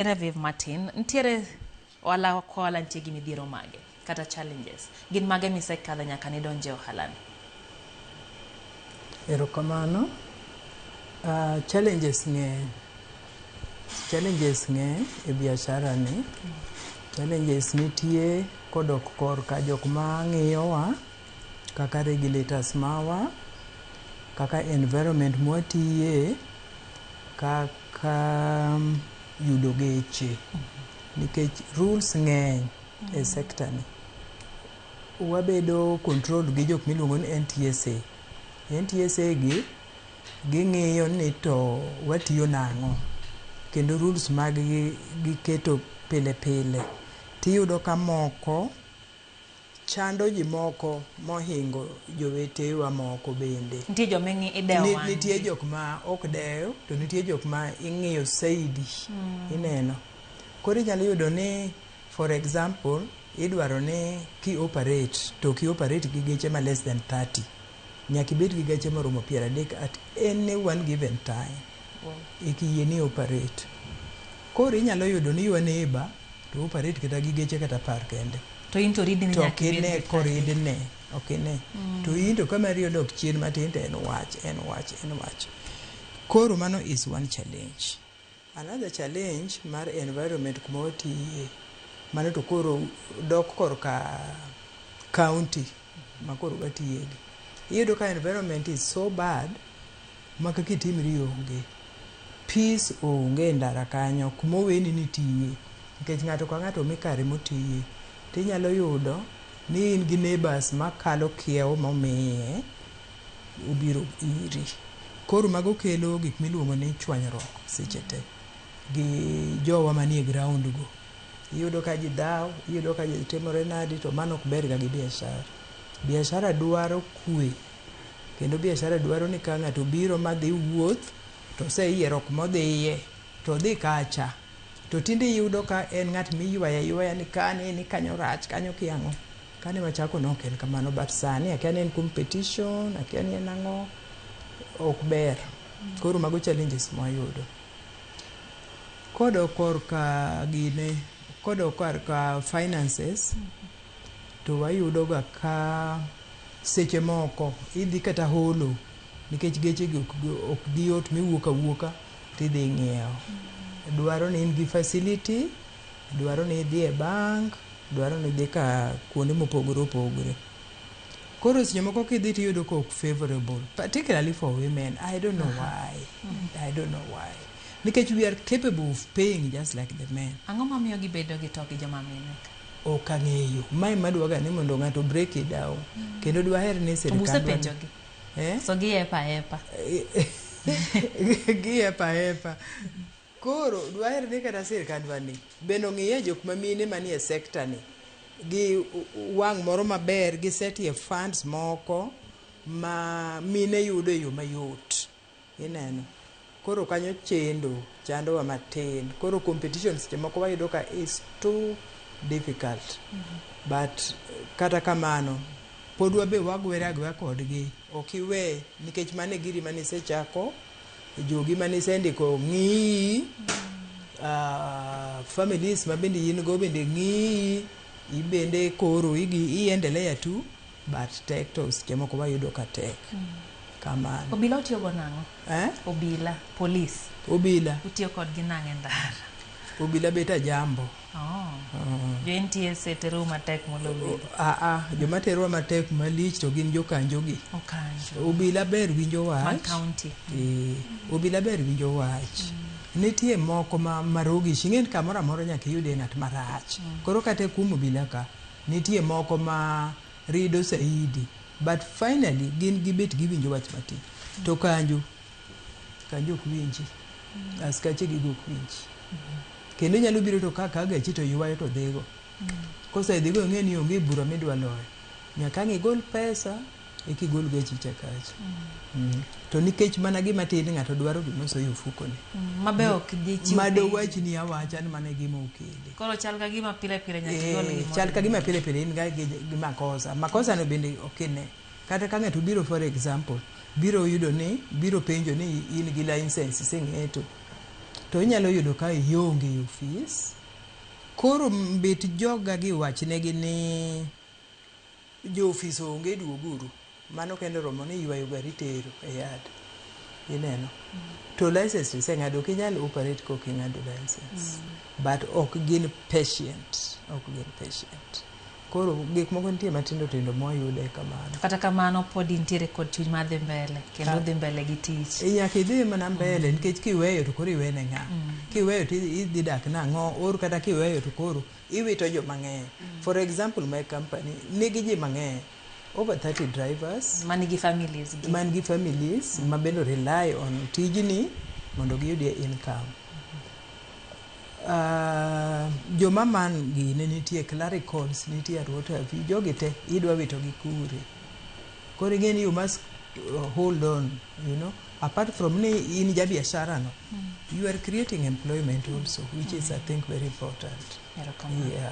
Genevieve Martin, nitiere ohala ka ohala nitie gi midhiero mage kata challenges. Gin mage misekadhe nyaka nidonje ohala ni? Erokamano. Challenges ng'eny. Challenges ng'eny e biashara ni. Challenges nitie kodok korka jok ma ng'iyowa kaka regulators mawa, kaka environment mwatiye, kaka yudo geche. Nikech rules ng'eny e sector ni. Wabedo control gi jok miluongo ni NTSA. NTSA gi ging'iyo ni to watiyo nang'o kendo rules mag gi giketo pile pile. Tiyudo ka moko chando ji moko mohingo jowetewa moko bende. Nitie joma idewo wang' Nitie jok ma ok dew to nitie jok ma ing'iyo saidi. Ineno. Koro inyalo yudo ni for example idwaro ni ki operate to ki operate gi geche ma less than 30. Nyaka ibed gi geche moromo 30 at any one given time. Eka yie ni operate. Koro inyalo yudo ni your neighbor to operate kata gi geche kata 10 kende. To in to ridni To nyaka ok ibed ine gi 30. koridne. Ok ine. To in to ka mari odok chien matin to en wach, en wach, en wach. Koro mano is one challenge. Another challenge mar environment kuma watiye, mano to koro dok korka county ma koro watiye gi. Iyudo ka environment is so bad ma kaka itimri onge. Peace onge e ndara kanyo kuma oweni ni itiye. Nikech ng'ato ka ng'ato omi kare motiye. Tinyalo yudo ni in gi neighbors makalo kiewo momiye obiro iri. Koro mago kelo gik miluongo ni chwanyruok seche te gi jowa manie ground go. Iyudo ka ji dhaw, iyudo ka ji timore nadi to mano ok ber ga gi biashara. Biashara dwaro kwe kendo biashara dwaro ni ka ng'ato obiro madhi wuoth to oseyiero kuma odhiye to odhi kacha. To tinde iyudo ka en ng'at miywayo aywaya ni kani ni kanyo rach kanyo kia ang'o. Kane wachako ne ok en kamano but sani akia ni en competition, akia ni en ang'o, ok ber. Koro mago challenges mwayudo. Kodok korka gine, kodok korka finances, to wayudo ga ka seche moko idhi kata holo nikech geche gi ok giyot miwuok awuoka tidhi ng'iewo. Dwaro ni in gi facility, dwaro ni idhi e bank, dwaro ni idhi ka kuonde mopogore opogore. Koro seche moko kidhi tiyudo ka ok favorable, particularly for women. I don't know why. I don't know why. Nikech we are capable of paying just like the men. Ang'o mamiyo gibedo gi tok gi joma mine ka? Ok ang'eyo. Mae madwaga ni mondo ng'ato break it down. Kendo dwaher ni To sirikandwa... busepenjogi. Eh? So giepa epa. Giepa epa. Koro dwaher ni kata sirikandwa ni bende ong'iye jok ma mine manie sector ni gi wang' moro maber gisetie funds moko ma mine yudo e yo mayot. Ineno. Koro kanyo chendo chandowa matin. Koro competition seche moko wayudo ka is too difficult. But kata kamano pod wabe wagwere agweya kodgi. Ok iwe nikech mano e giri manisechako, jogi manisendiko ng'iyi, families ma bende in go bende ng'iyi, ibende koro iendelea tu but tek to seche moko wayudo ka tek. Kamano. Obila utiyo go nang'o? Eh? Obila, police. Obila. Utiyo kodgi nang'o e ndara? Obila bet ajambo. Oh. Jo NTSA terou matek molo obila. Ah, joma terowa matek malich to gin jokanjo gi. Okanjo. Obila ber winjo Man wach. county. Eh, obila ber winjo wach. Nitie moko ma marogish, ing'e ni kamoro amora nyaka iyudie ng'at marach. Koro kata e kuom obila ka, nitie moko ma rido saidi. But finally, gin gibet giwinjo wach matin. To kanjo, kanjo ok winji. Askache gigo ok winji. Kendo inyalo biro to ka gachi to ywayo to dhigo. Kosedhigo ing'e ni onge bura midwa loyo. Nyaka ang' igol pesa eka igol gachi cha kacha. To nikech mana gima tin ng'ato dwaro gima osoyo e ofukone. Mabe ok dichiw Mado penj. wachni awacha ni mano e gima okele. Koro chal ka gima pile pile nyaka igol Eh, gimoro. chal ka gima pile pile in ga gi makosa. Makosa no bende ok ine. Kata ka ng'ato biro for example, biro yudo ni, biro penjo ni in gi license iseng'eto. To inyalo yudo ka ionge e ofis. Koro bet joga gi wachnegi ni jo ofis onge, duoguru. Mano kende oromo ni ywayo gari tero e yard. Ineno. To license iseng'ado, ok inyal operate kok ing'ado license. But ok gin patient. Ok gin patient. Koro gik moko nitie matindo tindo mwayude kamano. Kata kamano, pod intiere kod chuny mar dhi mbele kendo dhi mbele gi tich. Nyaka idhi mana mbele, nikech kiweyo to koro iwene ng'a? Kiweyo to idhi dak nang'o? Or kata kiweyo to koro iwito joma ng'eny. For example, my company nigi ji mang'eny, over 30 drivers manigi families gi. Man gi families ma bende rely on tijni mondo giyudie income. Joma man gine nitie, clericals nitie at what have you, jogi te idwa wito gi kure? Koro ing'e ni you must hold on. Apart from ni in jabiashara no, you are creating employment also, which is, I think, very important. Erokamano. Yeah.